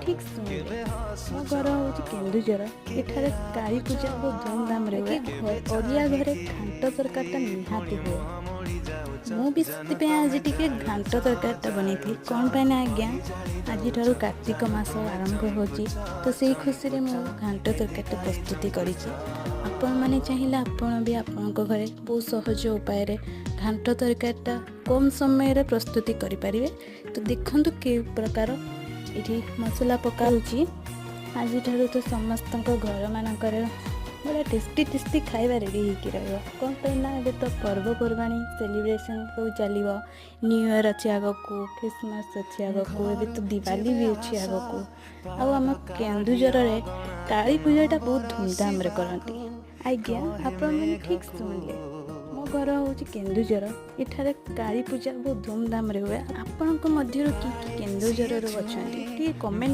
ଠିକ୍ ଶୁଣିଲେ, ମୋ ଘର ହେଉଛି କେନ୍ଦୁଝର। ଏଠାରେ କାଳୀ ପୂଜା ବହୁତ ଧୁମଧାମରେ ହୁଏ। ଓଡ଼ିଆ ଘରେ ଘାଣ୍ଟ ତରକାରୀଟା ନିହାତି ହୁଏ। ମୁଁ ବି ସେଥିପାଇଁ ଆଜି ଟିକେ ଘାଣ୍ଟ ତରକାରୀଟା ବନେଇଥିଲି। କ'ଣ ପାଇଁ ନା ଆଜ୍ଞା, ଆଜିଠାରୁ କାର୍ତ୍ତିକ ମାସ ଆରମ୍ଭ ହେଉଛି, ତ ସେଇ ଖୁସିରେ ମୁଁ ଘାଣ୍ଟ ତରକାରୀଟା ପ୍ରସ୍ତୁତି କରିଛି। ଆପଣମାନେ ଚାହିଁଲେ ଆପଣ ବି ଆପଣଙ୍କ ଘରେ ବହୁତ ସହଜ ଉପାୟରେ ଘାଣ୍ଟ ତରକାରୀଟା କମ୍ ସମୟରେ ପ୍ରସ୍ତୁତି କରିପାରିବେ। ତ ଦେଖନ୍ତୁ, କେଉଁ ପ୍ରକାର ଏଠି ମସଲା ପକାଉଛି। ଆଜିଠାରୁ ତ ସମସ୍ତଙ୍କ ଘରମାନଙ୍କରେ ବଢ଼ିଆ ଟେଷ୍ଟି ଟେଷ୍ଟି ଖାଇବା ରେଡ଼ି ହେଇକି ରହିବ। କ'ଣ ପାଇଁ ନା ଏବେ ତ ପର୍ବପର୍ବାଣୀ ସେଲିବ୍ରେସନ୍ ସବୁ ଚାଲିବ। ନ୍ୟୁ ଇୟର୍ ଅଛି ଆଗକୁ, ଖ୍ରୀଷ୍ଟମାସ ଅଛି ଆଗକୁ, ଏବେ ତ ଦିୱାଲି ବି ଅଛି ଆଗକୁ। ଆଉ ଆମ କେନ୍ଦୁଝରରେ କାଳୀ ପୂଜାଟା ବହୁତ ଧୁମଧାମରେ କରନ୍ତି। ଆଜ୍ଞା, ଆପଣମାନେ ଠିକ୍ ଶୁଣିଲେ, ମୋ ଘର ହେଉଛି କେନ୍ଦୁଝର। ଏଠାରେ କାଳୀ ପୂଜା ବହୁତ ଧୁମଧାମରେ ହୁଏ। ଆପଣଙ୍କ ମଧ୍ୟରୁ କିଏ କିଏ କେନ୍ଦୁଝରରୁ ଅଛନ୍ତି, ଟିକେ କମେଣ୍ଟ